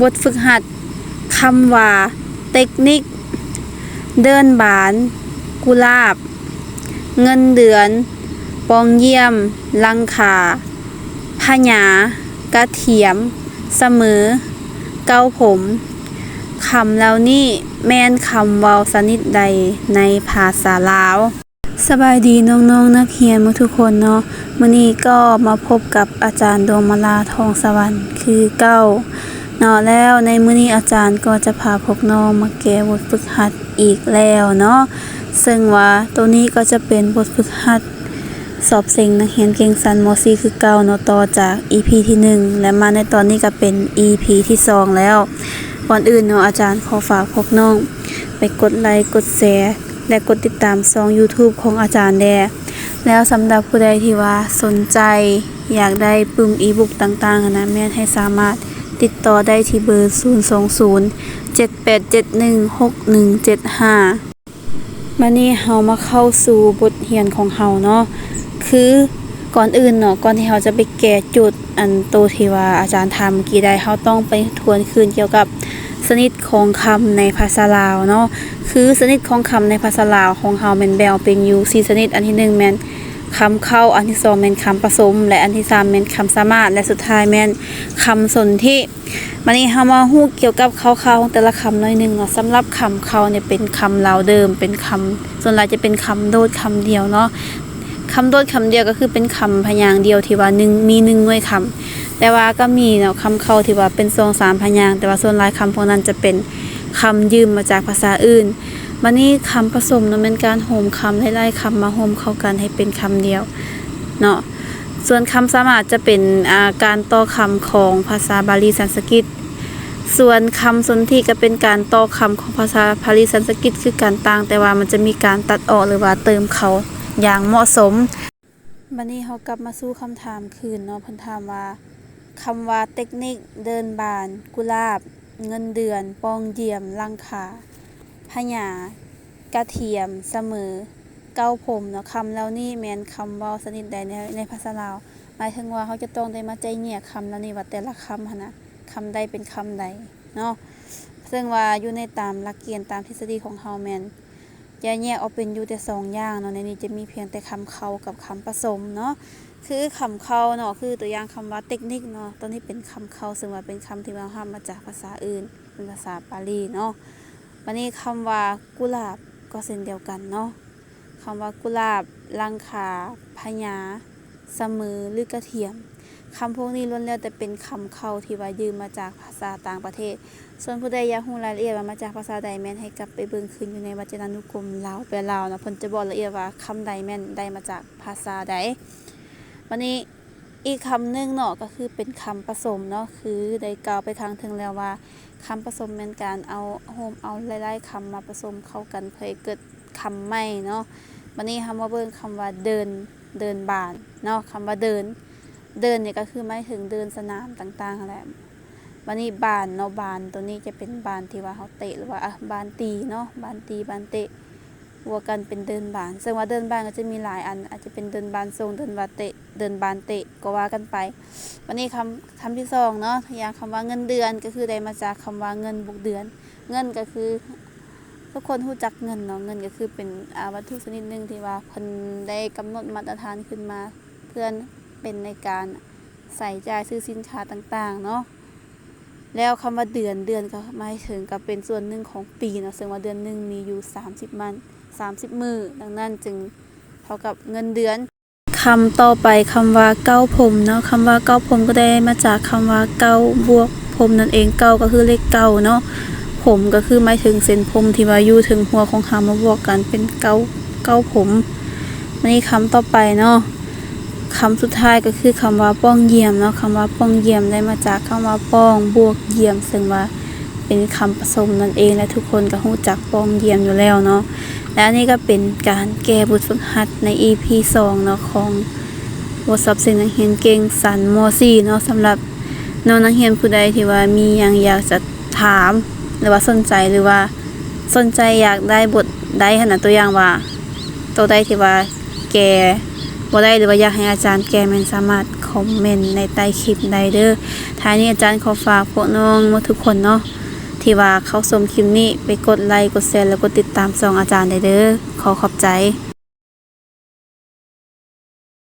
ບົດຝຶກຫັດ ຄຳວ່າ ເຕັກນິກ ເດີ່ນບານ ກຸຫຼາບ ເງິນເດືອນ ປ່ອງຢ້ຽມ ຫຼັງຄາ ພະຍາ ກະທຽມ ສະເໝີ ເກົ້າຜົມ. ຄຳເຫຼົ່ານີ້ແມ່ນຄຳເວົ້າຊະນິດໃດໃນພາສາລາວ? ສະບາຍດີນ້ອງໆນັກຮຽນໝົດທຸກຄົນເນາະ, ມື້ນີ້ກໍມາພົບກັບອາຈານດວງມາລາ ທອງສະຫວັນ ຄືເກົ່າເນາະ. ແລ້ວໃນມື້ນີ້ອາຈານກໍຈະພາພວກນ້ອງມາແກ້ບົດຝຶກຫັດອີກແລ້ວເນາະ, ເຊິ່ງວ່າໂຕນີ້ກໍຈະເປັນບົດຝຶກຫັດສອບເສັງນັກຮຽນເກັ່ງຊັ້ນ ມໍສີ່ ຄືເກົ່າເນາະ, ຕໍ່ຈາກອີພີທີໜຶ່ງ ແລະ ມາໃນຕອນນີ້ກໍເປັນອີພີທີສອງແລ້ວ. ກ່ອນອື່ນເນາະ ອາຈານຂໍຝາກພວກນ້ອງໄປກົດໄລ ກົດແຊ ແລະ ກົດຕິດຕາມຊ່ອງ YouTube ຂອງອາຈານແດ່. ແລ້ວສຳລັບຜູ້ໃດທີ່ວ່າສົນໃຈຢາກໄດ້ປຶ້ມອີບຸກຕ່າງໆຫັ້ນນະ ແມ່ນໃຫ້ສາມາດຕິດຕໍ່ໄດ້ທີ່ເບີ ສູນສອງສູນ ເຈັດແປດເຈັດໜຶ່ງ ຫົກໜຶ່ງເຈັດຫ້າ. ບາດນີ້ເຮົາມາເຂົ້າສູ່ບົດຮຽນຂອງເຮົາເນາະ, ຄືກ່ອນອື່ນເນາະ ກ່ອນທີ່ເຮົາຈະໄປແກ້ໂຈດອັນໂຕທີ່ວ່າອາຈານຖາມເມື່ອກີ້ໄດ້ ເຮົາຕ້ອງໄປທວນຄືນກ່ຽວກັບຊະນິດຂອງຄຳໃນພາສາລາວເນາະ. ຄືຊະນິດຂອງຄຳໃນພາສາລາວຂອງເຮົາແມ່ນແບ່ງອອກເປັນຢູ່ສີ່ຊະນິດ, ອັນທີໜຶ່ງແມ່ນຄຳເຄົ້າ, ອັນທີສອງແມ່ນຄຳປະສົມ ແລະ ອັນທີສາມແມ່ນຄຳສາມາດ ແລະ ສຸດທ້າຍແມ່ນຄຳສົນທິ. ບາດນີ້ເຮົາມາຮູ້ກ່ຽວກັບຄ່າວໆຂອງແຕ່ລະຄຳໜ້ອຍໜຶ່ງເນາະ. ສຳລັບຄຳເຄົ້ານີ້ເປັນຄຳລາວເດີມ, ເປັນຄຳ ສ່ວນຫຼາຍຈະເປັນຄຳໂດດຄຳດຽວເນາະ. ຄຳໂດດຄຳດຽວກໍຄືເປັນຄຳພະຍາງດຽວທີ່ວ່າໜຶ່ງ ມີໜຶ່ງໜ່ວຍຄຳ, ແຕ່ວ່າກໍມີເນາະ ຄຳເຄົ້າທີ່ວ່າເປັນສອງສາມພະຍາງ, ແຕ່ວ່າສ່ວນຫຼາຍຄຳພວກນັ້ນຈະເປັນຄຳຢືມມາຈາກພາສາອື່ນ. ບາດນີ້ຄຳປະສົມເນາະ ແມ່ນການໂຮມຄຳຫຼາຍໆຄຳມາໂຮມເຂົ້າກັນໃຫ້ເປັນຄຳດຽວເນາະ. ສ່ວນຄຳສາມາດຈະເປັນ ອາ ການຕໍ່ຄຳຂອງພາສາບາລີສັນສະກິດ. ສ່ວນຄຳສົນທິກໍເປັນການຕໍ່ຄຳຂອງພາສາບາລີສັນສະກິດຄືກັນ, ຕ່າງແຕ່ວ່າມັນຈະມີການຕັດອອກ ຫຼືວ່າເຕີມເຂົ້າຢ່າງເໝາະສົມ. ບາດນີ້ເຮົາກັບມາສູ່ຄຳຖາມຄືນເນາະ, ເພິ່ນຖາມວ່າ ຄຳວ່າເຕັກນິກ, ເດີ່ນບານ, ກຸຫຼາບ, ເງິນເດືອນ, ປ່ອງຢ້ຽມ, ຫຼັງຄາ, ພະຍາ, ກະທຽມ, ສະເໝີ, ເກົ້າຜົມເນາະ, ຄຳເຫຼົ່ານີ້ແມ່ນຄຳເວົ້າຊະນິດໃດໃນ ໃນພາສາລາວ? ໝາຍເຖິງວ່າເຮົາຈະຕ້ອງໄດ້ມາໄລ່ແຍກຄຳເຫຼົ່ານີ້ວ່າແຕ່ລະຄຳຫັ້ນນະ ຄຳໃດເປັນຄຳໃດເນາະ. ເຊິ່ງວ່າຢູ່ໃນຕາມຫຼັກເກນຕາມທິດສະດີຂອງເຮົາແມ່ນຈະແຍກອອກເປັນຢູ່ແຕ່ສອງຢ່າງເນາະ, ໃນນີ້ຈະມີພຽງແຕ່ຄຳເຄົ້າກັບຄຳປະສົມເນາະ. ຄືຄຳເຄົ້າເນາະ ຄືຕົວຢ່າງຄຳວ່າເຕັກນິກເນາະ, ໂຕນີ້ເປັນຄຳເຄົ້າ ເຊິ່ງວ່າເປັນຄຳທີ່ວ່າເຮົາຮັບມາຈາກພາສາອື່ນ ເປັນພາສາບາລີເນາະ. ບາດນີ້ຄຳວ່າກຸຫຼາບກໍເຊັ່ນດຽວກັນເນາະ. ຄຳວ່າກຸຫຼາບ, ຫຼັງຄາ, ພະຍາ, ສະເໝີ ຫຼື ກະທຽມ, ຄຳພວກນີ້ລ້ວນແລ້ວແຕ່ເປັນຄຳເຄົ້າທີ່ວ່າຢືມມາຈາກພາສາຕ່າງປະເທດ. ສ່ວນຜູ້ໃດຢາກຮູ້ລາຍລະອຽດວ່າມາຈາກພາສາໃດ, ແມ່ນໃຫ້ກັບໄປເບິ່ງຄືນຢູ່ໃນວັດຈະນານຸກົມລາວແປລາວເນາະ, ເພິ່ນຈະບອກລະອຽດວ່າຄຳໃດແມ່ນໄດ້ມາຈາກພາສາໃດ. ບາດນີ້ ອີກຄຳໜຶ່ງເນາະ ກໍຄືເປັນຄຳປະສົມເນາະ, ຄືໄດ້ກ່າວໄປຂ້າງເທິງແລ້ວວ່າ ຄຳປະສົມແມ່ນການເອົາ ໂຮມເອົາຫຼາຍໆຄຳມາປະສົມເຂົ້າກັນ ເພື່ອໃຫ້ເກີດຄຳໃໝ່ເນາະ. ບາດນີ້ເຮົາມາເບິ່ງຄຳວ່າເດີ່ນ, ເດີ່ນບານເນາະ, ຄຳວ່າເດີ່ນ, ເດີ່ນນີ້ກໍຄືໝາຍເຖິງເດີ່ນສະໜາມຕ່າງໆຫັ້ນແຫຼະ. ບາດນີ້ບານເນາະ, ບານໂຕນີ້ຈະເປັນບານທີ່ວ່າເຮົາເຕະ ຫຼືວ່າ ອາ ບານຕີເນາະ, ບານຕີ ບານເຕະ ບວກກັນເປັນເດີ່ນບານ. ເຊິ່ງວ່າເດີ່ນບານກໍຈະມີຫຼາຍອັນ, ອາດຈະເປັນເດີ່ນບານສົ່ງ, ເດີ່ນບານເຕະ, ເດີ່ນບານເຕະ ກໍວ່າກັນໄປ. ບາດນີ້ຄຳ ຄຳທີສອງເນາະ, ຢ່າງຄຳວ່າເງິນເດືອນ ກໍຄືໄດ້ມາຈາກຄຳວ່າເງິນບວກເດືອນ. ເງິນກໍຄື ທຸກຄົນຮູ້ຈັກເງິນເນາະ, ເງິນກໍຄືເປັນ ອາ ວັດຖຸຊະນິດໜຶ່ງທີ່ວ່າເພິ່ນໄດ້ກຳນົດມາດຕະຖານຂຶ້ນມາ ເພື່ອເປັນໃນການໃຊ້ຈ່າຍຊື້ສິນຄ້າຕ່າງໆເນາະ. ແລ້ວຄຳວ່າເດືອນ, ເດືອນກໍໝາຍເຖິງ ກໍເປັນສ່ວນໜຶ່ງຂອງປີເນາະ, ເຊິ່ງວ່າເດືອນໜຶ່ງມີຢູ່ສາມສິບວັນ, ສາມສິບມື້, ດັ່ງນັ້ນຈຶ່ງເທົ່າກັບເງິນເດືອນ. ຄຳຕໍ່ໄປ, ຄຳວ່າເກົ້າຜົມເນາະ, ຄຳວ່າເກົ້າຜົມກໍໄດ້ມາຈາກຄຳວ່າເກົ້າບວກຜົມນັ້ນເອງ, ເກົ້າກໍຄືເລກເກົ້າເນາະ, ຜົມກໍຄືໝາຍເຖິງເສັ້ນຜົມທີ່ວ່າຢູ່ເທິງຫົວຂອງເຮົາມາບວກກັນເປັນເກົ້າ, ເກົ້າຜົມ. ບາດນີ້ຄຳຕໍ່ໄປເນາະ, ຄຳສຸດທ້າຍກໍຄືຄຳວ່າປ່ອງຢ້ຽມເນາະ, ຄຳວ່າປ່ອງຢ້ຽມໄດ້ມາຈາກຄຳວ່າປ່ອງບວກຢ້ຽມ ເຊິ່ງວ່າເປັນຄຳປະສົມນັ້ນເອງ ແລະ ທຸກຄົນກໍຮູ້ຈັກປ່ອງຢ້ຽມຢູ່ແລ້ວເນາະ. ແລະ ອັນນີ້ກໍເປັນການແກ້ບົດຝຶກຫັດໃນອີພີສອງເນາະ ຂອງບົດສອບເສັງນັກຮຽນເກັ່ງຊັ້ນ ມໍສີ່ເນາະ. ສຳລັບນ້ອງນັກຮຽນຜູ້ໃດທີ່ວ່າມີຫຍັງຢາກຈະຖາມ ຫຼືວ່າສົນໃຈ ຫຼືວ່າສົນໃຈຢາກໄດ້ບົດໃດຫັ້ນນະ, ຕົວຢ່າງວ່າ ໂຕໃດທີ່ວ່າແກ້ ບໍ່ໄດ້ ຫຼືວ່າຢາກໃຫ້ອາຈານແກ້ແມ່ນສາມາດຄອມເມັນໃນໃຕ້ຄລິບໄດ້ເດີ້. ທ້າຍນີ້ອາຈານຂໍຝາກພວກນ້ອງໝົດທຸກຄົນເນາະ ທີ່ວ່າເຂົ້າຊົມຄລິບນີ້ ໄປກົດໄລກ໌ ກົດແຊ ແລະ ກົດຕິດຕາມຊ່ອງອາຈານໄດ້ເດີ້. ຂໍຂອບໃຈ.